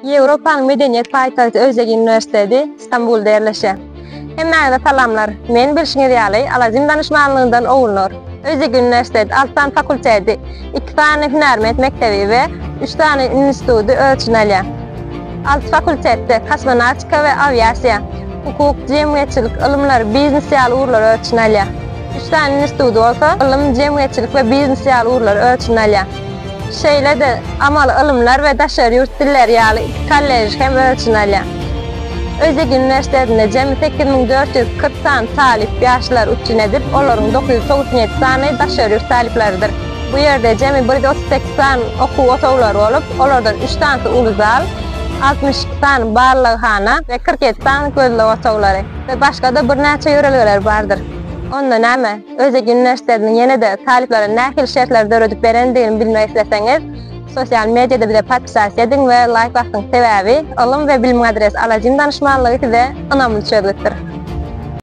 Ýewropanyň medeniýet paýtagty Özbek uniwersiteti Stambulda ýerleşýär. Hemmäňize salamlar! Men bilşiňiz ýaly, Alazim danyşmanlygyndan Ogulnur. Özbek uniwersiteti alty sany fakulteti, iki sany hünärment mekdebi we üç sany instituty öz içine alýar. Alty fakultetde kosmonawtika we awiasiýa, hukuk, jemgyýetçilik ylymlary, biznes ýaly ugurlary öz içine alýar. Üç sany instituty bolsa ylym, jemgyýetçilik we biznes ýaly ugurlary öz içine alýar. Şeýle-de, amaly ylymlar we daşary ýurt dilleri ýaly iki kolleji hem öz içine alýar. Özbek uniwersitetinde jemi 8440 sany talyp ýaşlary üpjün edip, olaryň 997 sany daşary ýurt talyplarydyr. Bu ýerde jemi 138 sany okuw otaglary bolup, olardan üç sanysy uly zal, 62 sany barlaghana we 47 sany gözleg otaglary we başga-da birnäçe ýörelgeler bardyr. Onda näme, Özbek uniwersitetiniň ýene-de talyplara nähili şertleri döredip berendigini bilmek isleseňiz, sosial mediada bize podpisasiýa ediň we laýk basyň. Sebäbi, ylym we bilimiň adresi Alajim danyşmanlygy size ynamly çözgütdir.